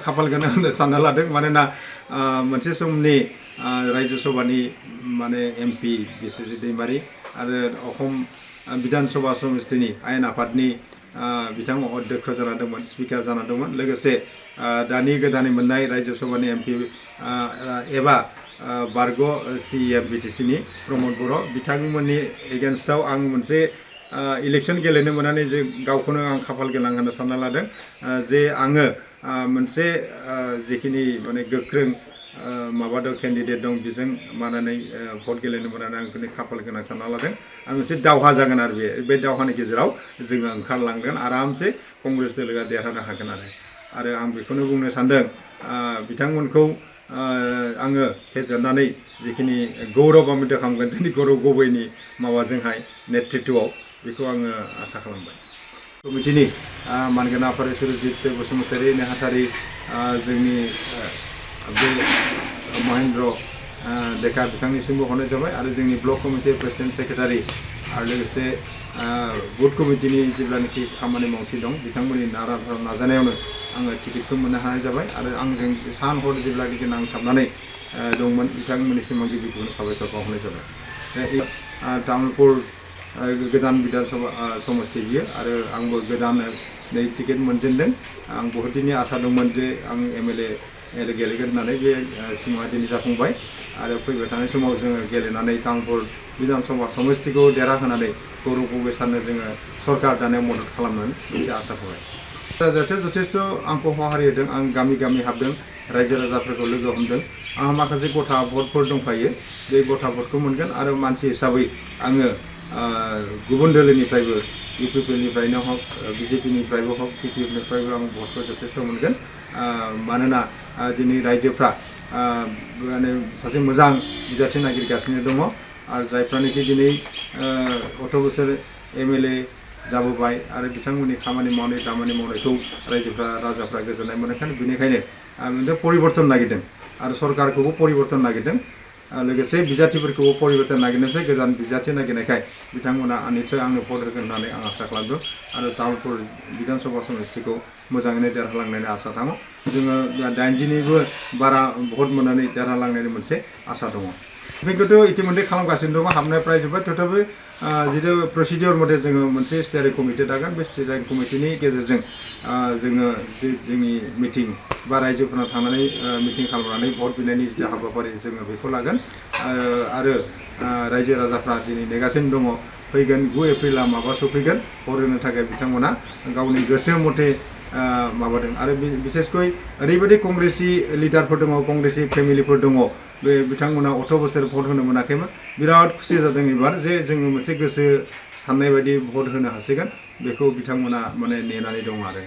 खाफाल गोनां होननो सानना लादों मानोना मोनसे समनि रायजो सभानि माने एमपि बिस्वजित दैमारि आरो अखम बिधान सभा समितिनि आयेन आफादनि बिथाङा अध्यक्ष जाना दंमोन स्पिकार जाना दंमोन लोगोसे दानि गोदानै मोननाय रायजो सभानि एमपि एबा बारग' सिएम बिटिसिनि प्रमद बर' बिथांमोननि एगेन्स्टआव आं मोनसे इलेक्शन गेलेनो मोननानै जे गावखौनो आं खाफाल गोनां होननो सानना लादों जे आङो मोनसे जिखिनि माने गोख्रों माबा दं केन्डिडेट दं बेजों मानानै भट गेलेनो मोननानै आंखौनो खाफाल गोनां सानना लादों आं मोनसे दावहा जागोन आरो बे दावहानि गेजेराव जोङो ओंखारलांगोन आरामसे कंग्रेस दोलोआ देरहानो हागोन आरो आं बेखौनो बुंनो सानदों बिथांमोनखौ आङो फेजेननानै जिखिनि गौरबान्वित खालामगोन जोंनि गौरव गगैनि माबाजोंहाय नेतृत्वआव बेखौ आङो आसा खालामबाय कमिटिनि मानगोनां आफादगिरि सुरजित बसुमतारी नेहाथारि जोंनि बे महेन्द्र डेका बिथांनिसिमबो हरनाय जाबाय आरो जोंनि ब्लक कमिटि प्रेसिडेन्ट सेक्रेटारि आरो लोगोसे बुथ कमिटिनि जेब्लानाखि खामानि मावथि दं बिथांमोननि नाजानायावनो आङो टिकेटखौ मोननो हानाय जाबाय आरो आंजों सान हर जेब्लानाखि नांथाबनानै दंमोन बिथांमोननिसिम आं गिबि गिबियावनो साबायखर बावहरनाय जाबाय तामुलपुर गोदान बिधान सभा समस्ति बियो आरो आंबो गोदानै टिकेट मोनजेनदों आं बहुद दिननि आसा दंमोन जे आं एमएलए गेलेगोन होननानै बे सिमाङा दिनै जाफुंबाय आरो फैबाय थानाय समाव जोङो गेलेनानै तामुलपुर बिधान सभा समस्तिखौ देरहाहोनानै गौरव गगै सारनो जोङो सरकार दानायाव मदद खालामनानै मोनसे आसा थाबाय राजायाथ' जथेस्थ' आंखौ सहाय होदों आं गामि गामि हाबदों रायजो राजाफोरखौ लोगो हमदों आंहा माखासे गथा भटफोर दंखायो बे गथा भटखौ मोनगोन आरो मानसि हिसाबै आङो गुबुन दोलोनिफ्रायबो इउपिपिनिफ्रायनो हक बिजेपिनिफ्रायबो हक पिपिएफनिफ्रायबो आं भटखौ जथेस्थ' मोनगोन मानोना दिनै रायजोफ्रा माने सासे मोजां बिजाथि नागिरगासिनो दङ आरो जायफ्रानोखि दिनै 18 बोसोर एमएलए जाबोबाय आरो बिथांमोननि खामानि मावनाय दामानि मावनायखौ रायजोफ्रा राजाफ्रा गोजोननाय मोननायखाय बेनिखायनो परिबर्तन नागिरदों आरो सरकारखौबो परिबर्तन नागिरदों लोगोसे बिजाथिफोरखौबो परिबर्तन नागिरनायनिफ्राय गोजान बिजाथि नागिरनायखाय बिथांमोना निसय आंनो भट होगोन होननानै आं आसा खालामदों आरो तामुलपुर बिधान सभा समस्तिखौ मोजाङैनो देरहालांनायनि आसा दङ जोङो 80निबो बारा भट मोननानै देरहालांनायनि मोनसे आसा दङ बेखौथ' इतिमধ্যে खालामगासिनो दङ हाबनाय प्राय जोब्बाय थेवब्लाबो जितु प्रसिडियर मथे जोङो मोनसे स्टेयारिं कमिटि दागोन बे स्टेयारिं कमिटिनि गेजेरजों जोङो जोंनि मिटिं बा रायजोफोराव थांनानै मिटिं खालामनानै भट बिनायनि जितु हाबाफारि जोङो बेखौ लागोन आरो रायजो राजाफ्रा दिनै नेगासिनो दङ फैगोन 9 एप्रिला माबा सफैगोन भट होनो थाखाय बिथांमोना गावनि गोसो मथे माबादों आरो बिसेसकै ओरैबायदि कंग्रेसि लिडारफोर दङ कंग्रेसि फेमिलिफोर दङ बे बिथांमोना 18 बोसोर भट होनो मोनाखैमोन बिराद खुसि जादों एबार जे जोङो मोनसे गोसो साननाय बायदि भट होनो हासिगोन बेखौ बिथांमोना माने नेनानै दं आरो